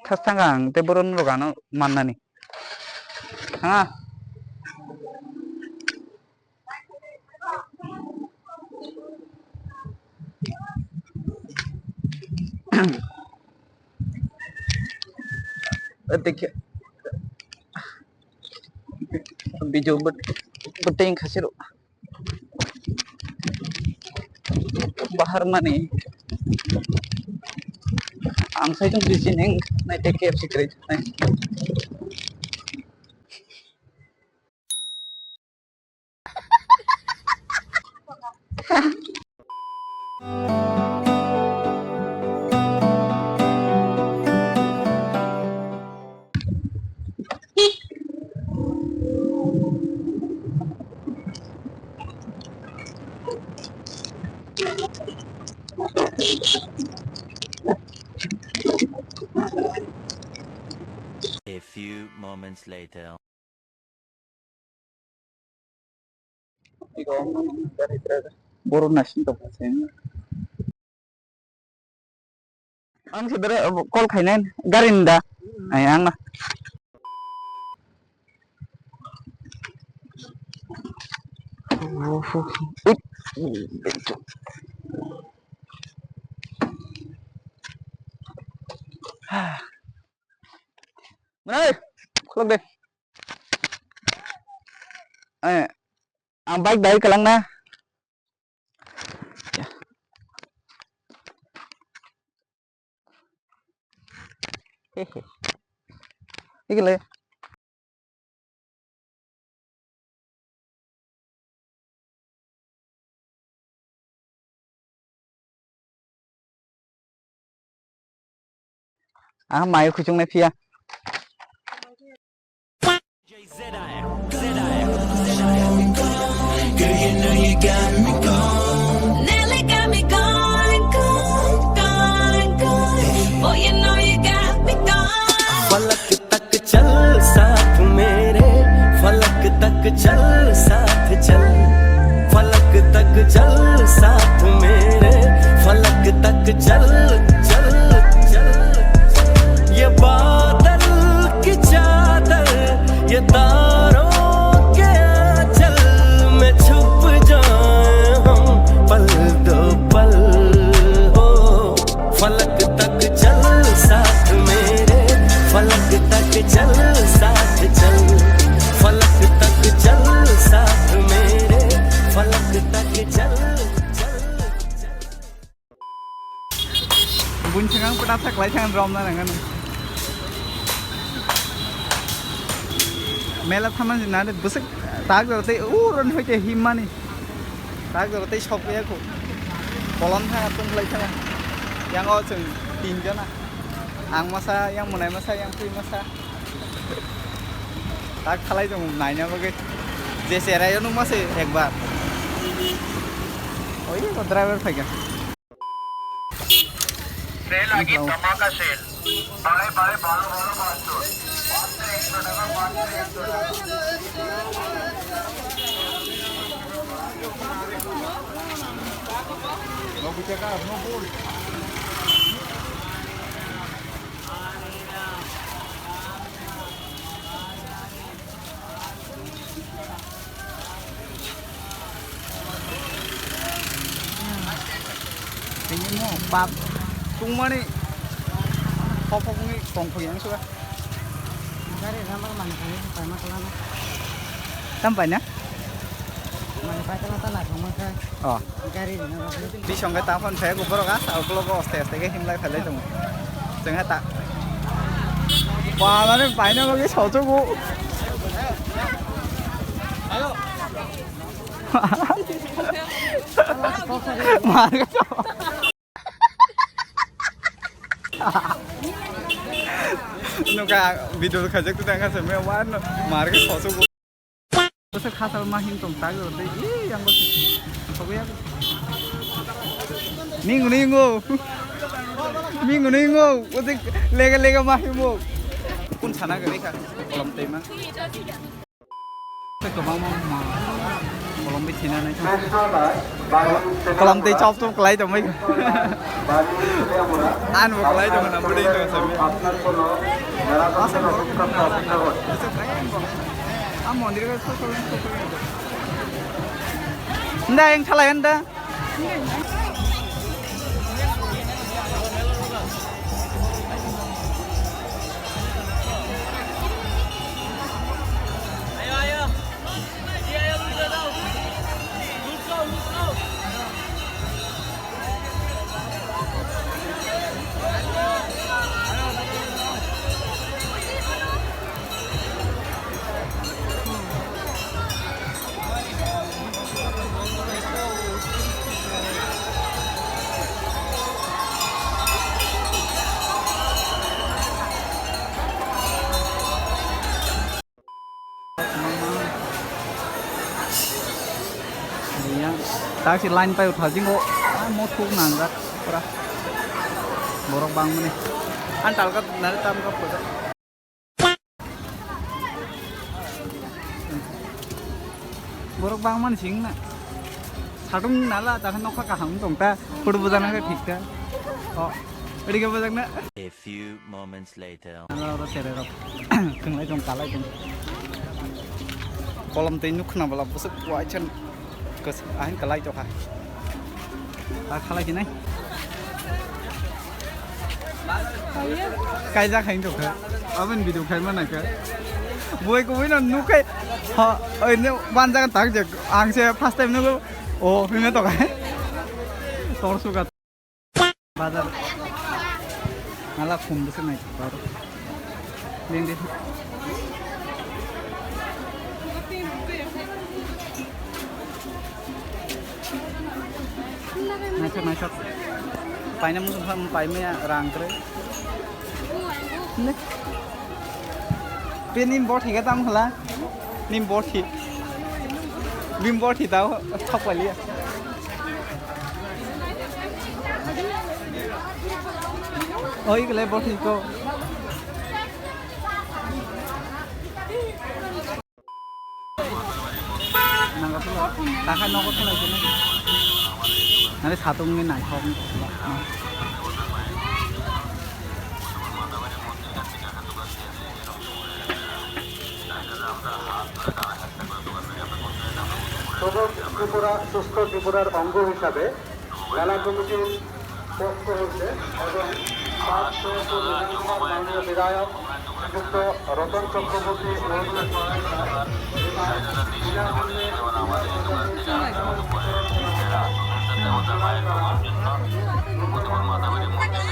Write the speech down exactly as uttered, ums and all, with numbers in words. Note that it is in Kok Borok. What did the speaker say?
Thas thang ang tei borok norok ano mannani. Ha. Dekhe. Video bet-, beteng khasiro. Bahar mani. Ang sai tong bisi neng nai te K F C kre nai. A few moments later. Borok naising tongkha se. Ang se bere call khainai gari ni da. Ai ang na. Ui. Mwnai, khulok de. Eh, ang bike dai kalang na. Hehe. Ikile. Ah, mai khuchung nai phiya. Girl, you know you got me going. Nelly got me going, going, going, going. Boy, you know you got me going. फलक तक चल साथ मेरे, फलक तक चल साथ चल, फलक तक चल साथ मेरे, फलक तक चल, चल, चल। ये बादल की चादर, ये तारों के आंचल में छुप जाए हम पल दो पल हो। फलक तक चल साथ मेरे, फलक तक चल साथ चल, फलक तक चल साथ मेरे, फलक तक चल, चल, चल। Buini swkang pata sak lai thang rom na nang ano. Mela thamani nade bwswk tak jora tei uron hoite himmani. Tak jora tei sok ya ko. Kolon thang tung lai thang. Yang o chwng tin jona. Ang masa, yang mwnai masa, yang twi masa. Tak khalai tong naina bagwi. Je cherai o nung mase ekbar. Oi ko driver phaikha. Sale agi dhamaka sale. Bhai, bhai, bhalo, bhalo, bhalo. Tini mo bab tungmani khopokni tongthok yang suka. Gari rama mani kani paima kalana. Tam paina? Mani paima ta lai thangma kha. Oh. Bisong khe taphon phai borok a sa ukulok o aste aste khe himlai phailai tongo. Chwng ha ta. Ba mane baina bagwi sochuk o. Mar khe to. Nokha video khaijak tu tang kha se me wan mar khe sochuk o. Bwswk khasal ma him tong tak rw tei, ee, yang bo sogwi ya. Mingo, mingo. Mingo, mingo. Ujik lega, lega ma himo. Kun sana gari kha. Kolom tei ma. Kwbangma ma. Kolom Kolam tei chop chop kwlai tongmai. Ang bo kwlai tong na bwdwi tong sami. Ang mondir ka. Nda yang chalai nda. Yang taksi line pai uthajingo, ah, mothuk nangjak pura. Borok bangmani. An talka nari tam ka pura. Borok bangmani sing na. Satung nala, ta nokha kaham tong ta. Photo bujana khe thik ta. Oh, edi khe bujak na. A few moments later. Nala oro sere rok. Thwnglai tong, kalai tong. Kolom tei nuk khna bwla bwswk waichan. Kos, ahin kalai tokha. Ta khalai hinai. Kaijak hain tokha. Aboni video khai mana kha. Boi kubui no nukai. Ha, oi ne banjaga tak je. Ang se first time nugo. O, hino tokha. Tor suka. Bazar. Nala khum bwswk naithok aro. Ding ding. Naithok naithok. Paina muchung kha paimaya rang kwrwi. Ne. Pe nim bot higa tam khala. Nim bot hi. Nim bot hi tao thok paliya. Oi, kle bot hi ko. Nangkatula, takhai nogo thulai khe nai. Nare satung ni naithok. সবুজ ত্রিপুরা, সুস্থ ত্রিপুরার অঙ্গ হিসাবে মেলা কমিটির পক্ষ হইতে এবং পাঁচ সদস্য বিধানসভার মাননীয় বিধায়ক শ্রীযুক্ত রতন চক্রবর্তী মহোদয়ের